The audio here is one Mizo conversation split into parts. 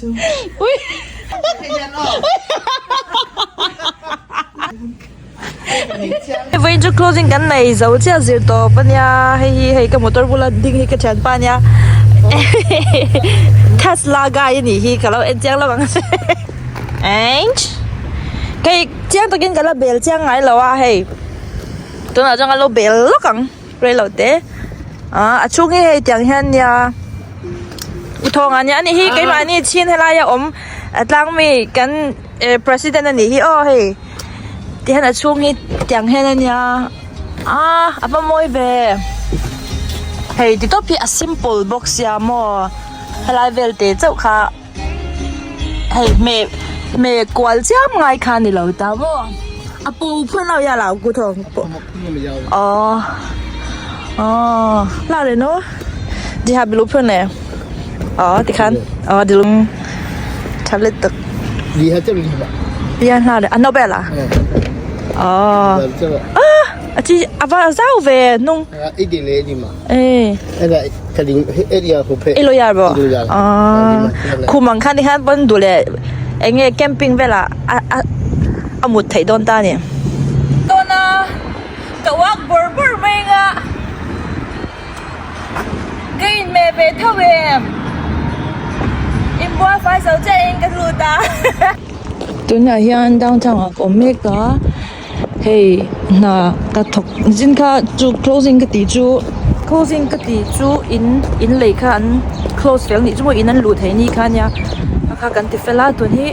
Ui. Vawiin chu closing kan nei zo chiah zir tawp ania hei hi hei ka motor bula ding hi ka thianpa ania Tesla guy anih hi ka lo en chiang lo ang Ange hei chiang takin ka la bel chiang ngai lo a hei tunah chuan ka lo bel lawk ang reilo te ah a chhung hi hei tiang hian nia u thawng ah nia anih hi keimahni chhin helaia awm tlang mi kan eh president anih hi aw hei tihian a chhung hi tiang hian ania ah a va mawi ve hei ti tawp hi a simple bawk sia maw helai vel te chauh kha hei hmeh hmeh kual chiam ngai kha a ni lo ta maw a pu phun lo ya lo ku thawng pawh aw aw la le no diha bilu phun le aw tikhan aw dilung tha lutuk Lian hla le a Nobel a oh ah a chi a va zau ve nung e ilo yar bo ah khum ang khan tikhan pawn duh leh eng nge camping velah a a a mut theih dawn ta a ni tawna ka uak bawrh bawrh mai anga Ka inhmeh ve tho em? Inbual fai zo chiah in ka lut a. Tunah hian downtown ah ka awm mek a, hei hna ka thawk zin kha chu closing ka tih chu closing ka tih chu in in lei kha an close fel nih chu maw in an luh theih ni kha ania kha kha kan ti fel a tun hi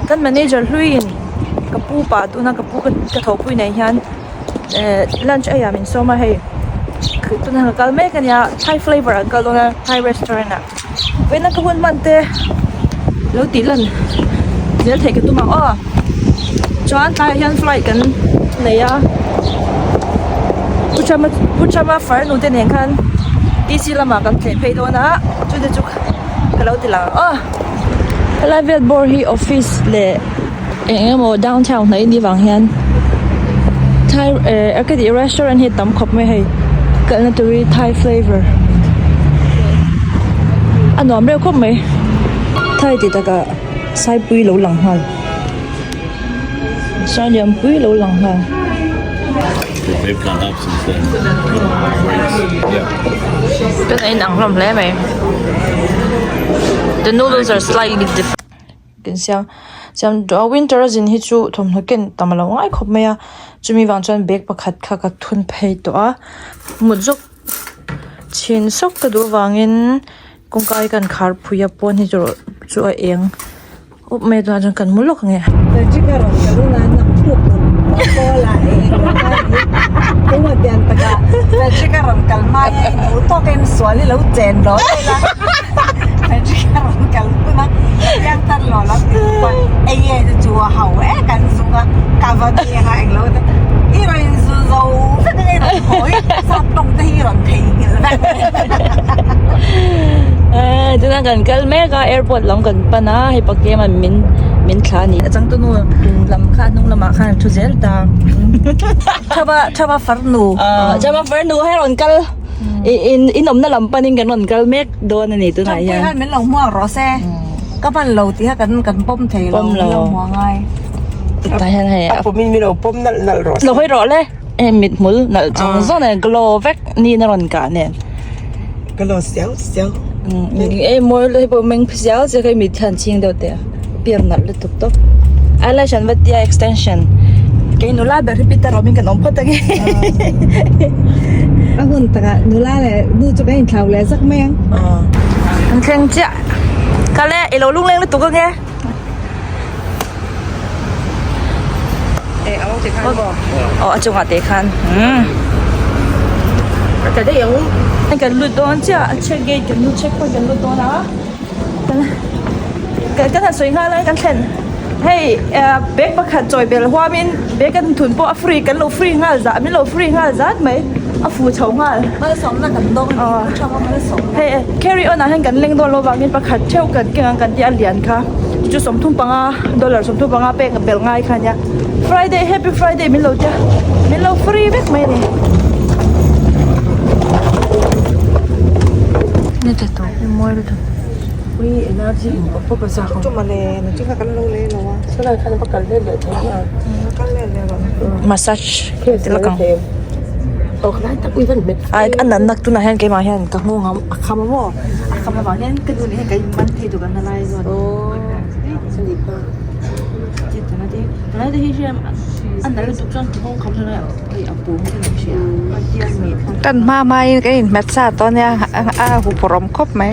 kan manager hlui in ka pu pah tuna ka pu ka thawhpui nei hian. Eh lunch a min sawm a hei tunah ka kal mek ania Thai flavour an kal dawn a Thai restaurant ah vawiin a ka hun hman te lo tih lan zel theih ka tum ang aw chuan tlaiah hian flight kan nei a Pu Chama Pu Chama farnu te nen khan T C lamah kan thleh phei dawn a chute chu ka lo ti lang ang aw helai vel bawr hi office leh. Eng emaw downtown hnai ni vang hian thai eh ka tih restaurant hi a tam khawp mai hei kalna tur hi thai flavour a nuam reuh khawp mai thai tih takah saipui lo lang nghal sai lianpui lo lang nghal. Kan a inang hlawm hle mai the noodles are slightly different. Kan siam siam duh a winter a zin hi chu thawmhnaw ken tam a lo ngai khawp mai a chumi vang chuan bag pakhat kha ka thun phei tawh a mut zawk chhin sawk ka duh avangin kawngka hi kan khar phui a pawn hi chu chu a eng up mai a tunah chuan kan mu lawk ang e. Tuna kan kal mek a airport lam kan pan a hei pakema min min thla a ni a changtunu lam kha a hnung lamah khan an thu zel ta Thava thava farnu thava farnu hei rawn kal. In in awmna lam panin kan rawn kal mek dawn a ni tunah hian. Champui khan min lo hmuak rawh se. Ka hman lo tih kha kan kan pawm thei lo min lo hmuak ngai. Tah hian hei a pawmin min lo pawm nalh nalh rawh se. Lo hawi rawh le. Hei mit hmul nalh zawng zawng nen glow vek ni na rawn kah nen. Glow siau siau. Ei mawi hei pawh meng phi siau siau kha mit khan chhing deuh teh a. Pian nalh lutuk tawp. Eyelash an va tia extension. Kei nula ber hi pitar awmin kan awm phawt ange. A hun takah nula leh nu chu kan inthlau leh zak mai ang. An thleng chiah. Kal e, i lo lungleng lutuk ange. Eh, a ti khan maw? Aw, a chungah te khan. Ka daih ang. Kan lut dawn chiah, a check gate kan lut check point kan lut dawn a. Kan kan han sawi nghal a kan thlen hei bag pakhat chawi bel huamin bag kan thun pawh a free kan lo free nghal zah min lo free nghal zat mai a fu chho nghal malsawmna kan dawng a ni tha a malsawmna hei carry on ah hian kan leng dawn lo vangin pakhat theuh kan keng ang kan tia lian kha chu chu 35 dollar 35 pek bel ngai kha ania friday happy friday min lo tia min lo free vek mai a ni. Ni te tawp hi mawi lutuk. Ui energy in pawp pawp a zak ang. Chu mawle nachin kha kan lo lei lo a. Saw lai khan va kal let leh thei nia. Kal let leh rawh. Massage ti lak ang. Aw khalai tak ui van hmet. Ai a natna tunah hian keimah hian ka nghawng a a kham a maw a kham avang hian ka nu leh hian ka inman thei tur kan la lai zawt. Aw chani kha. Ti tuna te tunlai te hi hriam a nalh lutuk chuan ka nghawng kham hlawm a hei a pawng te kan hria a tiang ngei kha. Kan hma hmain ka inhmet sa tawh ania a huphurhawm khawp mai.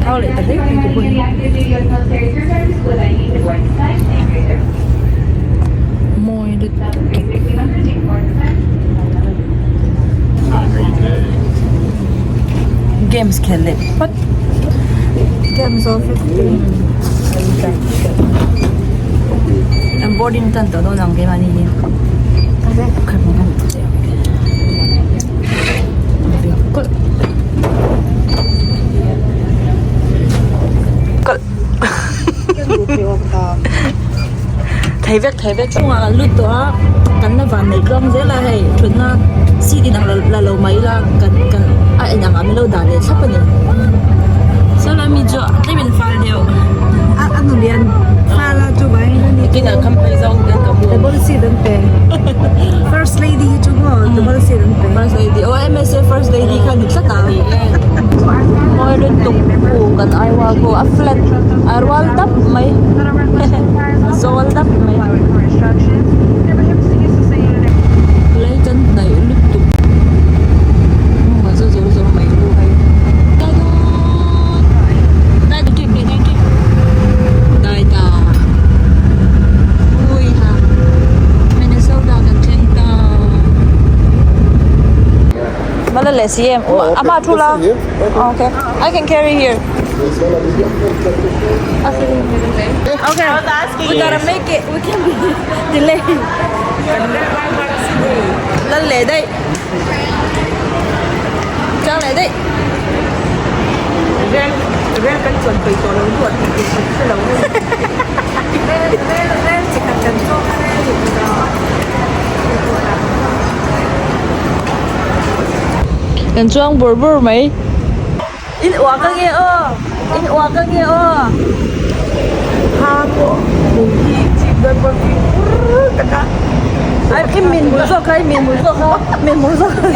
Thau leh ta hle mai te pawh hi. Mawi lutuk. Games khel leh phawt. Games of An boarding tan tawh dawn ang keimahni hi. Thei vek thei vek chungah kan lut tawh a kan la van neih tluang zel a hei thutna seat in ang la lo mai ila kan kan a en ang ah min lo dah leh thlap a ni saw lai mi chu tlem in fal deuh a nu lian fal a chu vai nikin ah kham phei zawng ten ka hmu double seat an pe first lady hi chu maw double seat an pe first lady aw msa first lady kha ni tlat a mawi lutuk pu kan aiwa khu a flat a rual dap mai a zawl dap mai lei kan hnaih lutuk hnungah chu zawr zawr mai lu hei dai ta ui ha Minnesota kan thleng ta Mala leh si em a hma thu la okay I can carry here okay we gotta make it we can be delay lal leh daih chang leh daih Rel rel kan chuan peih tawh lo luat tih tur kan hre lo nge. Rel rel rel chi khat kan chuang a rel hi chu Kan chuang bawrh bawrh mai. In uah ka nge aw in uah ka nge aw. Ha pawh hmuh hi chip dawn pawh hi pur tak a. Ai i min hmu zawk kha i min hmu zawk kha min hmu zawk kha.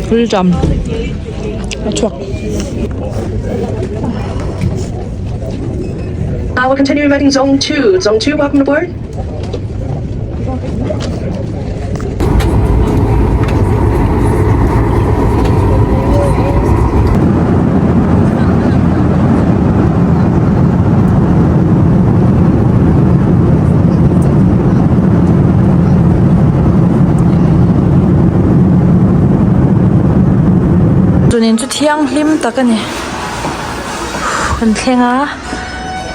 Rilṭam a chhuak. I will continue inviting Zone 2. Zone 2, welcome aboard. Chuanin chu thianghlim tak a ni kan thleng a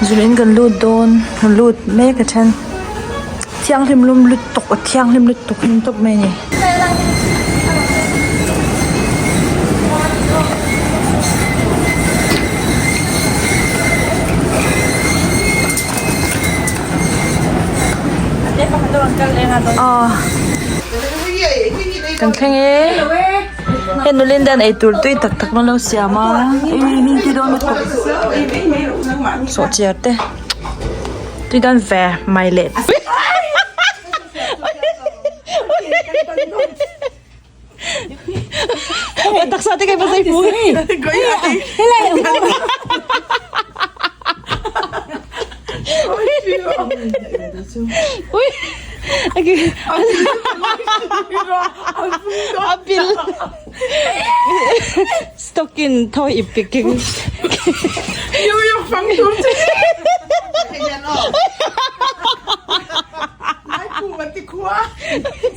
zunin kan lut dawn kan lut mek a then thianghlim lum lutuk a thianghlim lutuk a ni tawp mai a ni. Kan thleng e hei nulin hian eitur tui tak tak an lo siam a ei dawn lutuk sawhchiar te tui dawn ve mai leh. Taksa te kai pasai pu hei. Helai. Ui. Okay. Apil. Stocking thoi ipik. New York fang tur che. Lai pu mati khua.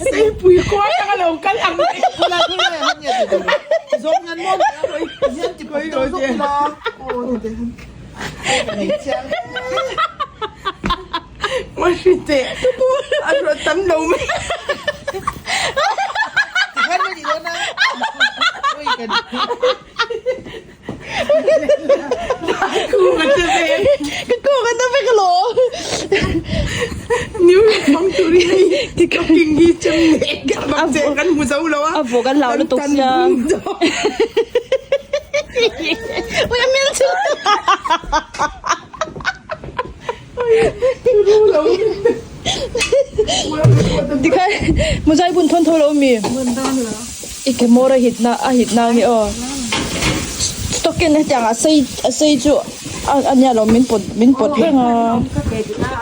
Seipui khua atang a lo kal ang mai. A ruat tam lo mai. Ka kawng an na vek alawm. New Hmang turin hei stocking hi chem leh bak che kan hmu zo lo a. A vawk an hlau lutuk sia. Ui a hmel chu. Tikhan muzai bun thawn tho lo mi. I ke hmawr a hit na a hit na nge aw. Stocking hetiang a sei a sei chu a nia lo min pawt min pawt reng a.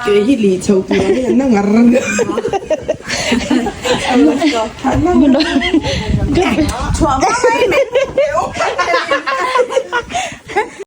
Ke hi lih chho tur ang hian na ngar Chhuah hma mai mai.